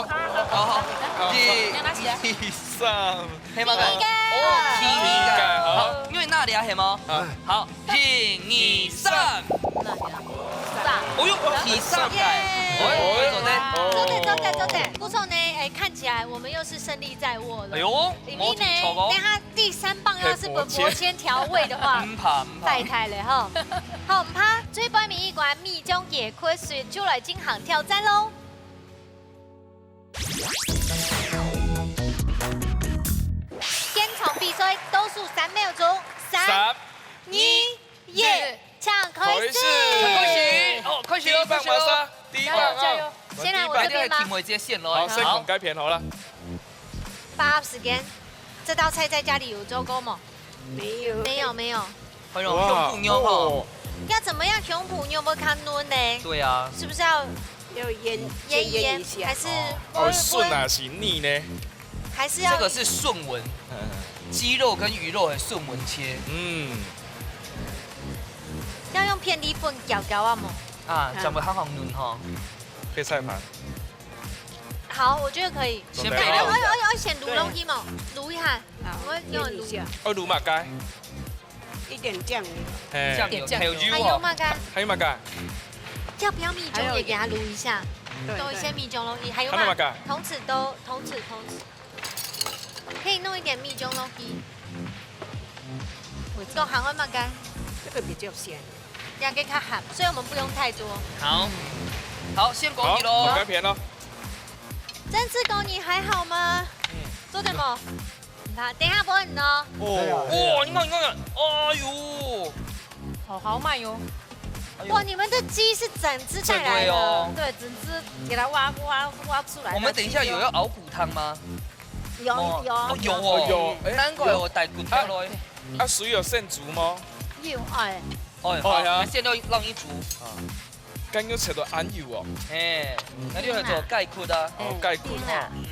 好，好。一、你要拿起來。二、三。係麼个？第一個。哦，第一個。好。好，因為那裡啊，係無？好。好。 一、二、三。三。哦喲，第三個。耶。哎，做得。做得，做得，做得。不錯呢，哎，看起來我們又是勝利在握了。哎呦，因為呢，無聽錯哦。等下第三棒要是分伯謙調味的話，毋怕，毋怕。敗退了哈。好，毋怕，最尾一關，味噌雞骨水就來進行挑戰囉。 現場比賽倒數三秒鐘，三、三、二、一，請開始。開始。開始。哦，開始了，第一棒，開始了。馬上，第一棒啊。加油，加油。先來我這邊吧。第一棒。一定要提莫這線囉。好，先講該片好了。Five時間，這道菜在家裡有做過嗎？沒有。沒有，沒有。 哎喲，哇，胸脯肉吼。哦。要怎麼樣胸脯肉會較嫩呢？對啊。是不是要要醃，醃一醃，醃一下。還是哦，順啊，是泥呢？還是要這個是順紋。嗯。雞肉跟魚肉的順紋切。嗯。要用片栗粉攪攪啊無？啊，這樣會較好嫩吼。配菜盤。好，我覺得可以。準備好。哎，哎，哎，哎，先滷落去嘛，滷一下。好，我用滷。滷一下。哦，滷麼个？一點醬油。嘿。醬油，點醬油。還有油哦。還有麼个？還有麼个？要不要蜜醬也給它滷一下？還有一點。對，多一些蜜醬落去，還有嘛？還有麼个？同時都，同時，同時。 可以弄一點蜜醬落去。你講還愛麼个？這個比較鹹。這個較鹹，所以我們不用太多。好，好，先過去咯。好，該片咯。真志哥，你還好嗎？嗯。做得無？你看，等一下分你哦。哦，哇，你看，你看，哎喲，好豪邁喲。哎喲。哇，你們的雞是整隻帶來的。這對哦。對，整隻給它挖挖挖出來。我們等一下有要熬骨湯嗎？ 有，哦，有，哦，有哦。有，哎。難怪我帶骨頭來。啊，水有先煮嗎？有，哎。哦，好，哎呀。那現在讓你煮。啊，剛剛切到恁幼哦。哎，那就叫做概括啊。哦，概括哈。嗯。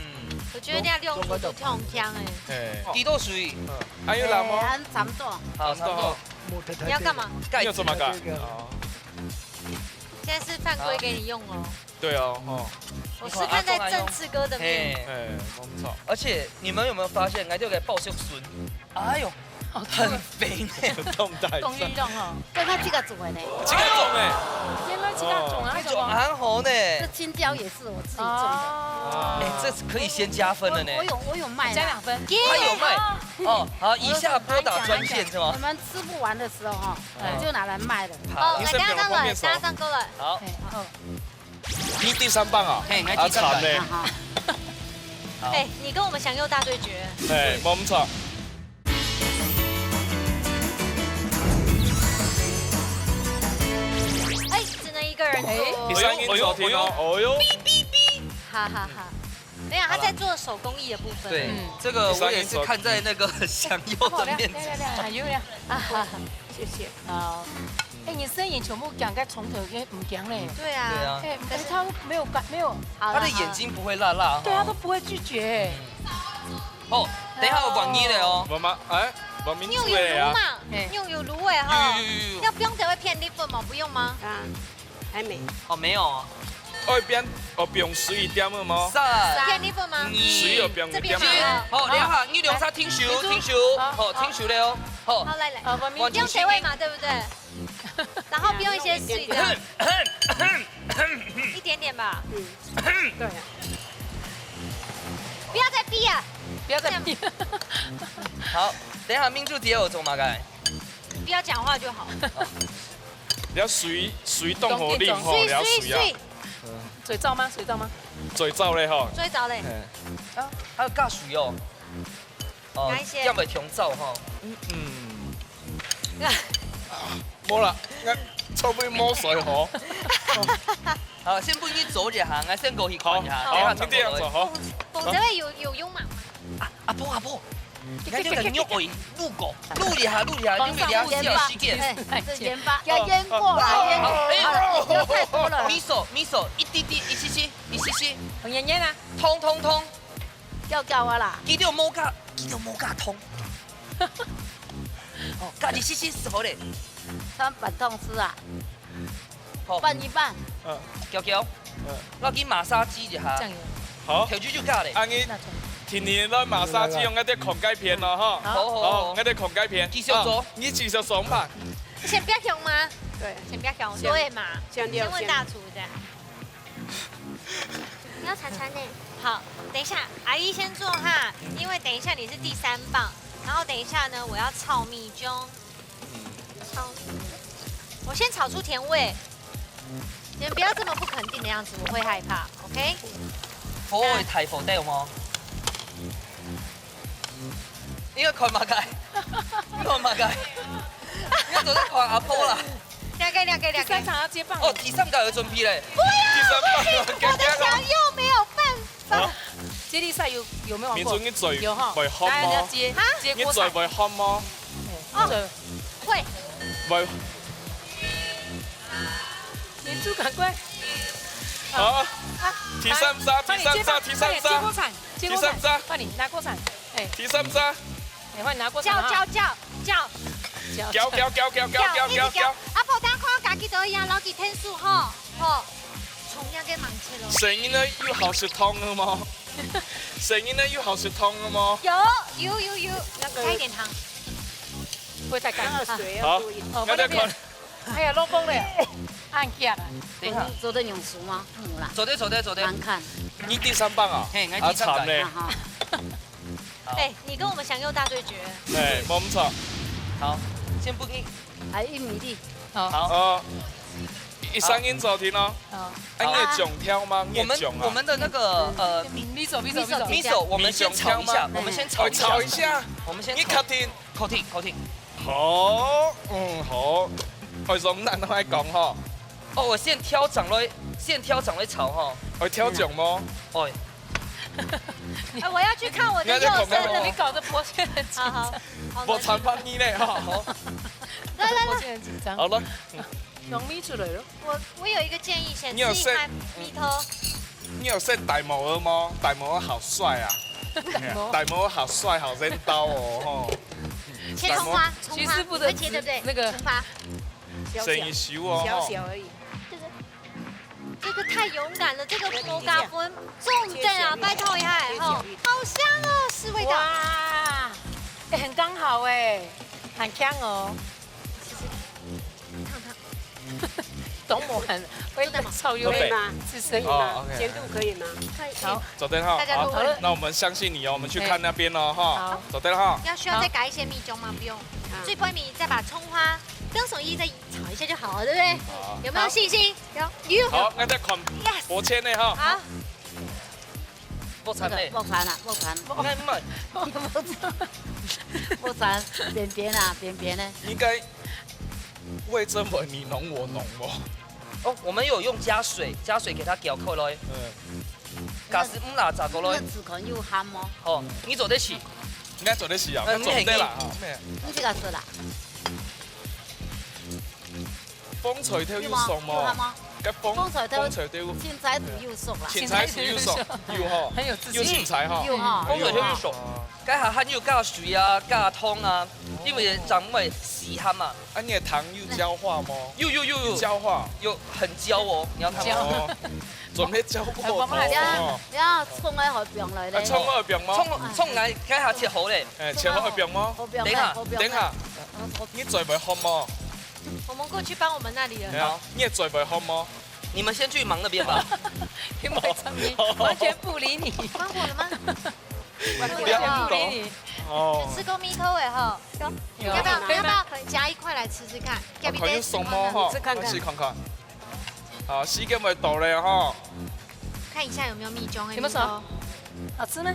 我覺得這樣用煮就挺香哎。哎。幾多水？嗯，還有辣嗎？哎，還差不多。好，差不多。你要幹嘛？你要做麼个？哦。現在是犯規給你用哦。 對哦，吼。我示範在正次哥的面。嘿。哎，沒錯。而且你們有沒有發現，𠊎這個爆肉筍，哎喲，很肥呢。動態。動運動哦。剛剛這個煮的呢。這個種哎。原來這個種啊，哦。這種還好呢。這青椒也是我自己種的。哦。哎，這是可以先加分了呢。我，我有，我有賣啦。加兩分。它有賣。哦，好，以下撥打專線是嗎？我們吃不完的時候哈，哎。我就拿來賣了。好。哦，來，等一下上來，等一下上過來。好。哎，好。 你第三棒啊？嘿，𠊎第三棒。啊，慘咧。哎，你跟我們祥佑大對決。嘿，無毋著。哎，只能一個人做。哎，你聲音收聽哦。哎喲，哎喲。嗶嗶嗶。哈哈哈。沒有，他在做手工藝的部分。對，嗯。這個我也是看在那個祥佑的面子上。好，來，來，來，來，還有呀。啊哈哈。謝謝。好。 哎，你聲音全部講該從頭該毋講咧。對啊。對啊。哎，可是他都沒有感，沒有。好啦，它的眼睛不會辣辣哈。對，他都不會拒絕。好，等一下有萬一了哦。無嘛，哎，無民主的啊。你有滷嘛？哎。你有滷的哈。有，有，有，有，有。要放這个片栗粉嗎？不用嗎？啊，還沒。哦，沒有哦。愛放，哦，放水一點了嗎？三、片栗粉嗎？二、水有放一點了嗎？這邊嗎？好，等一下，你兩儕停手，停手，好，停手了哦。好。好，來，來。啊，我們你用這位嘛，對不對？ 然後不用一些水的，一點點吧。嗯，對。不要再逼啊！不要再逼。好，等一下民主姐有做麼个？不要講話就好。你要水，水動火力吼，水，你要水啊。水，水。嘴燥嗎？嘴燥嗎？嘴燥咧吼。嘴燥咧。嗯。啊，還有加水哦。 哦，哪一些？這樣會忒燥吼。嗯，嗯。無啦，𠊎做尾無水吼。好，先分你做一下，𠊎先過去看一下，好，等一下轉過來。好，你這樣做，好。捧，捧這位有，有用嗎？啊，阿婆，阿婆，你看這個肉會滷過，滷一下，�淥一下，放上鹽巴。因為你要需要時間。哎，這鹽巴，要醃過啦，哦，醃過。好，哎，好了，不要太多了。味噌，味噌，一滴滴，一息息，一息息。紅煙煙啊。通通通。 攪攪啊啦。佢都無加，佢都無加糖。哦，加一息息就好咧。像飯湯匙啊，好。拌一拌。嗯。攪攪。嗯。落去馬殺雞一下。醬油。好。調酒就加咧。恁樣，那種。天天來馬殺雞，用該隻孔蓋片咯，哈。好，好，好。好，該隻孔蓋片。繼續做。啊，你繼續做吧。先不要香嗎？對。先不要香，先，對嘛。先不要香。先問大廚一下。 你要尝尝呢。好，等一下，阿姨先做哈，因為等一下你是第三棒，然後等一下呢，我要炒米醬。炒，我先炒出甜味。你們不要這麼不肯定的樣子，我會害怕，OK？火會大火得嗎？ 你要看麼个？你看麼个？你要做得看阿婆啦。兩個，兩個，兩個。第三場要接棒。哦，第三個有準備咧。不要，第三棒，我的小右沒有辦法。啊？接力賽有，有沒有玩過？民主，你嘴有哈。會喊嗎？來，你要接，啊？接鍋菜。你嘴會喊嗎？哎，哦，嘴。會。會。民主趕快。好。啊，第三隻，快點接棒，第三隻，第三隻。快點接鍋菜，接鍋菜，第三隻。快點拿鍋菜，哎。第三隻。你快拿过来啊。叫叫叫叫，叫叫叫叫叫叫叫，一直叫叫。。阿婆，等下看到家己都一样，老弟天数吼，吼，重要个忙切咯。声音呢有好食汤了吗？声音呢有好食汤了吗？有有有有，加一点糖。不会太干。那个水好要注意。哦，那再看，哎呀，漏风了，按下来。等一下，昨天有熟吗？没啦，昨天昨天昨天，难看。你第三棒啊？嘿，我啊，第三棒惨嘞啊！哈，好哎，你跟我们享用大对决。哎，没错。好，先不给，还有玉米粒，好，呃，一声音走停哦。好，哎，你也囧挑吗？你我们也囧啊？我们的那个呃你走，你走，你走。你走 miso，我们先炒一下，我们先炒我一下，炒一下。我们先你炒一下 cutting。，coating coating。好，嗯，好。哎，容易难还讲哈。哦，我先挑长来，先挑长来炒哈。哎，挑囧吗？哦，哎，我要去看我的右你要去捧手。你搞得薄片很紧张，好好好，我惨怕你嘞哈。好，来来来，薄片很紧张。好了，容易出来了。我我有一个建议，先你有吃一块蜜桃。你有 set 大毛儿吗？大毛儿好帅啊！大毛儿好帅，好人刀哦吼。切葱花，葱花，徐师傅的你会切对不对？那个葱花，生意修哦吼。小小而已。这个太勇敢了，这个无加分，重点啊，拜托一下吼，好香哦，是味道。哇，哎，很刚好哎，很香哦。烫烫，懂我很会冷炒又对会吗自身哦，OK。咸度可以吗？可以。好，走对哈，大家都会好，那我们相信你哦，我们去看那边哦哈好。走对哈。要需要再改一些米种吗？不用，啊最后面再把葱花跟手艺再炒一下就好了，对不对？好有没有信心？有，有。好，那再看 Yes 薄切呢哈。好，不惨嘞，不烦了，不烦，应该卖。不烦，扁扁啊，扁扁的。应该为这么你侬我侬哦。哦，我们有用加水，加水给它搅开来。嗯，假使唔啦，炸过来。那只可能又咸哦。哦，你做得起。应该做得起啊，嗯那做得啦哈。没有你这个是啦，风吹头又熟有吗？有咸嘛吗？该风风吹头风吹头青菜都有熟啦，芹菜是又熟又好，很有自信又芹菜哈。有哈，风水就又熟，该下还有加水啊，加汤啊，因为长尾稀罕嘛。啊，你的糖又焦化吗？又又又又焦化又很焦哦，你要看焦哦。哦，准备焦过头我们还是哦。不要冲个好饼来啊，嘞。冲二饼吗？冲冲来，该下切好嘞。哎，切好二饼吗？好饼等一下好饼等一下，嗯你嘴巴红吗？我们过去帮我们那里了。哎呀，你的嘴巴红吗？你们先去忙那边吧。因为他们完全不理你，帮我了吗？不完全不理你。哦，吃过蜜桃的哈，有要不要可以吗？要不要加一块来吃吃看？啊，可以送吗？哈，吃看看试看看。好，时间会到了哈。看一下有没有蜜种的有没有熟蜜桃。好吃吗？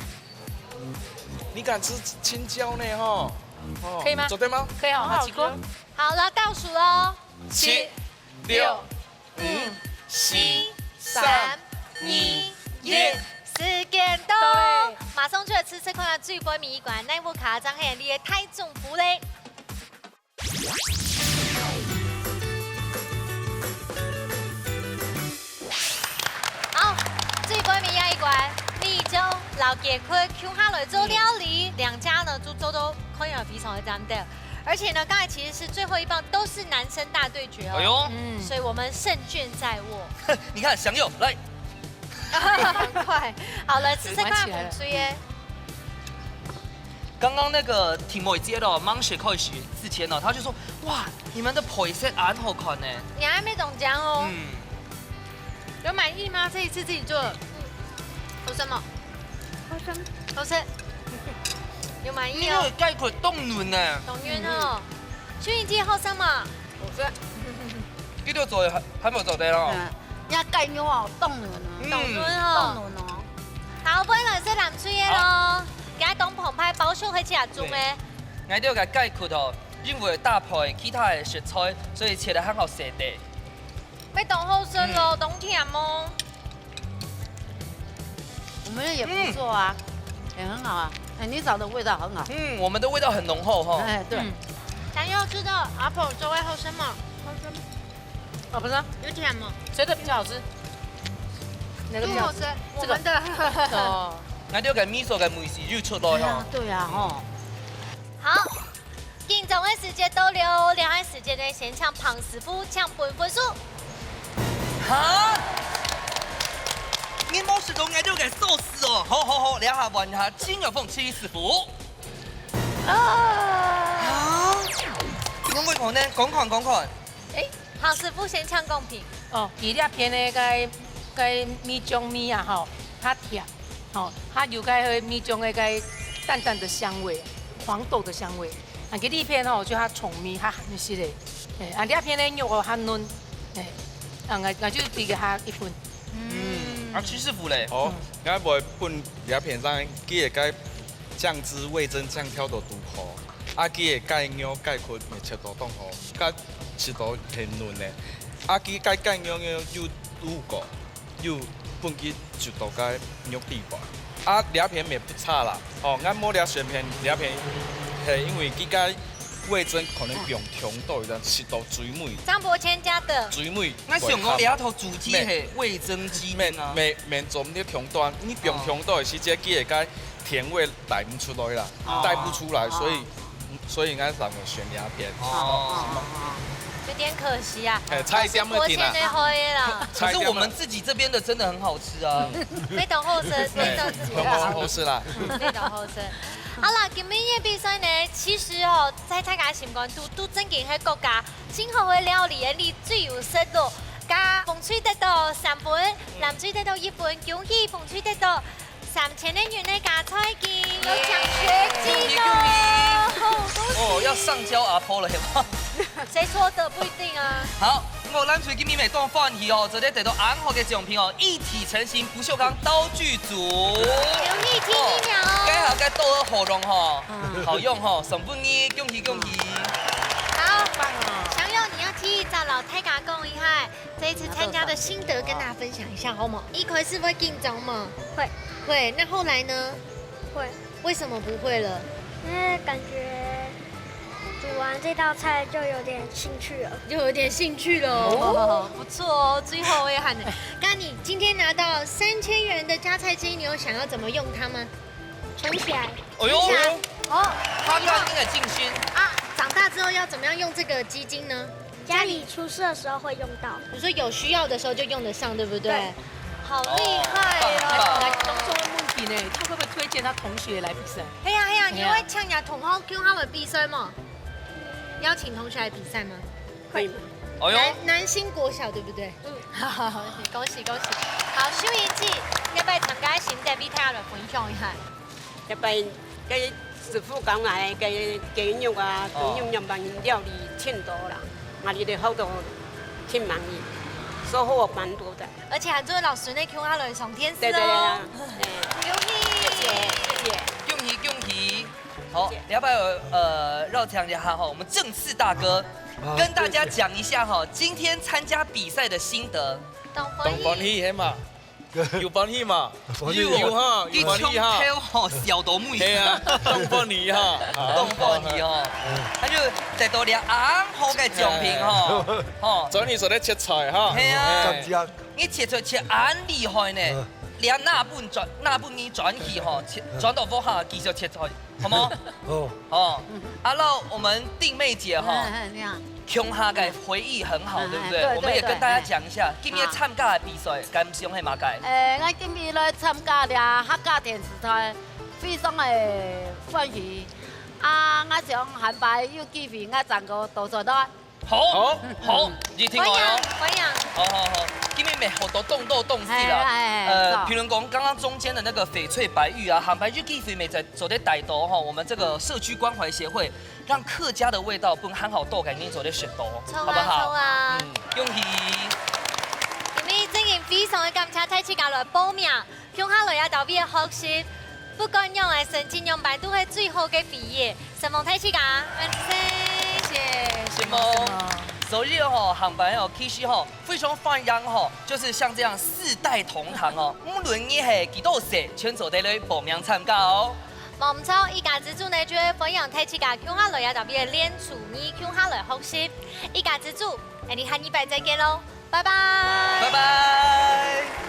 你敢吃青椒呢哈？哦可以吗做得吗？可以哦，好，起锅。好了，倒数喽，七、六、五、四、三、二、一。时间到到嘞，马上就来吃吃看最尾面一关，哪一步卡张黑你的太中福嘞？好，最尾面一关，蜜中老杰坤共下来做料理，两家呢都做到看起来非常的赞的。而且呢，刚才其实是最后一棒都是男生大对决哦，哎呦，嗯，所以我们胜券在握。你看，享用来。很快，好了，吃吃看玩起来了红吹耶。刚刚那个提莫接到芒雪开始之前呢，他就说：“哇，你们的配色很好看呢。你还没中奖哦，嗯，有满意吗？这一次自己做的，好吃吗？好香。好吃，有满你意哦那个，概括冻卵呢？同源哦。薰衣姐好吃吗？我说你都做还还没有做对哦。嗯，人家盖妞哦，冻卵哦，嗯同源冻哦。卵哦。好，本来是蓝水的咯，今日當澎湃包上去食中的。，𠊎都个概括哦，因為搭配其他的食材，所以切得很好食的。要當好食咯，當甜哦。我们的也不错啊，也很好啊。哎，你找的味道很好。嗯，我们的味道很濃厚哈。哎，对，嗯想要知道阿婆做的好食嗎？哦，不是啊，有甜嗎？谁的比较好吃？哪个比较好吃？最好吃，我们的。哦，那就个味噌个味緒又出來哈。对啊，吼。好，緊張个時節到了，這下時間呢，先請彭師傅請分分數。哈？你無食到𠊎兜个壽司哦？好好好，這下換下金玉鳳七師傅。啊！啊？你會講呢？講看講看。誒，彭師傅先請講評。哦，佢這片个該該米醬味啊，吼，較甜，吼，佢有該米醬个該淡淡个香味，黃豆个香味。啊，佢這片吼就較重味，較鹹一息个。誒，啊，這片个肉哦較嫩，誒，啊，𠊎𠊎就比佢較一分。嗯，啊，七師傅咧？哦，𠊎會分這片上，佢个該醬汁味噌醬調到堵好，啊，佢个雞肉雞骨也切到當好，該切到很嫩呢。啊，佢該雞肉肉又堵過，又分佢煮到該肉底吧。啊，這片也不差啦。哦，𠊎無這選片，這片係因為佢个味噌可能放忒多，有點切到最尾，張伯謙家的。最尾。𠊎想講這套主題係味噌雞麵啊。麵麵做毋得忒多，你放忒多，時節佢个該甜味帶毋出來啦，哦。帶不出來，所以所以𠊎才會選這片。哦。有點可惜啊。哎，差一點就停了。國庆的好的啦。可是我們自己這邊的真的很好吃啊。非常好食，非常自己的。很好吃啦。非常好食。好啦，今晡日个比賽呢，其實哦，在大家心肝肚，都正經係各家真好个料理，你最有食咯。該紅隊得到三分，藍隊得到一分，恭喜紅隊得到三千个銀个加菜金，有獎學金哦！恭喜恭喜！哦，要上交阿婆了，有沒有？誰說的？不一定啊。好，𠊎藍隊今晡日當歡喜哦，做得得到恁好个獎品哦，一體成型不鏽鋼刀具組。恭喜第一名哦！該下該刀仔好用吼，好用吼，送分你，恭喜恭喜！好，棒哦！祥勇，你要替咱摎大家講一下， 這一次參加的心得跟大家分享一下，好嗎？一開始會緊張嗎？會。會，那後來呢？會。為什麼不會了？因為感覺煮完這道菜就有點興趣了。就有點興趣了哦。哦，不錯哦，最後一項呢。那你今天拿到三千元的加菜金，你有想要怎麼用它嗎？存起來。哎呦，存起來。哦，他剛剛的靜心。啊，長大之後要怎麼樣用這個基金呢？ 家裡出事的時候會用到。你說有需要的時候就用得上，對不對？對。好厲害哦！來，當初問題呢，他會不會推薦他同學來比賽？係啊，係啊，你會請你的同學共下來比賽嗎？邀請同學來比賽嗎？可以嗎？哎呦，南興國小對不對？嗯。恭喜恭喜！好，秀英姐，這擺參加个心得，你同大家來分享一下。 這擺該師傅講來，該雞肉啊，哦。豬肉樣般料理盡多啦，𠊎這兜學到盡滿意，收穫蠻多的。而且還做老師呢，共下來上電視哦。對對對啊，哎。恭喜！謝謝謝謝。恭喜恭喜！好，謝謝。這擺呃，邀請一下哈，我們正次大哥啊，跟大家講一下哈，今天參加比賽的心得。當歡喜。當歡喜，係嘛？ 有歡喜嘛？歡喜。有哈，有歡喜哈。你從頭吼笑到尾。係啊，當歡喜哈。當歡喜吼。嗯。他就得到這恁好个獎品吼。哎。吼。昨日做得切菜哈。係啊。哎。感謝。你切菜切恁厲害呢。嗯。連那本轉，那本你轉去吼，切，嗯。轉到屋下繼續切菜。 好嗎？哦。哦，啊，那我們定妹姐哈，哎，哎，你好。共下个回憶很好，哎，對不對？哎，對，我們也跟大家講一下，對，對。今日參加个比賽，感想係麼个？哎，𠊎今日來參加這客家電視台，非常个歡喜。啊，𠊎想下擺有機會，𠊎正過到這來。 好，好，好，你聽我哦。歡迎，歡迎。好，好，好，今日乜學到當多東西啦。哎，哎，哎，呃，好。譬如講，剛剛中間的那個翡翠白玉啊，下擺有機會乜再做得帶到吼，我們這個社區關懷協會，讓客家的味道分還好多，趕緊做得學到，好不好？好啊，好啊。嗯，恭喜。今日真个非常个感謝大自家來報名。 共下來也特別个學習，不管仰个成績仰般，都係最好个回憶。承蒙大自家，萬歲！謝謝，承蒙。承蒙。所以吼，下擺吼，其實吼，非常歡迎吼，就是像這樣四代同堂哦，無論你係幾多歲，全做得來報名參加哦。無毋著，一家之煮呢，就係歡迎大自家共下來也特別个練廚藝，共下來學習。一家之煮，𠊎等下禮拜再見囉，拜拜。拜拜。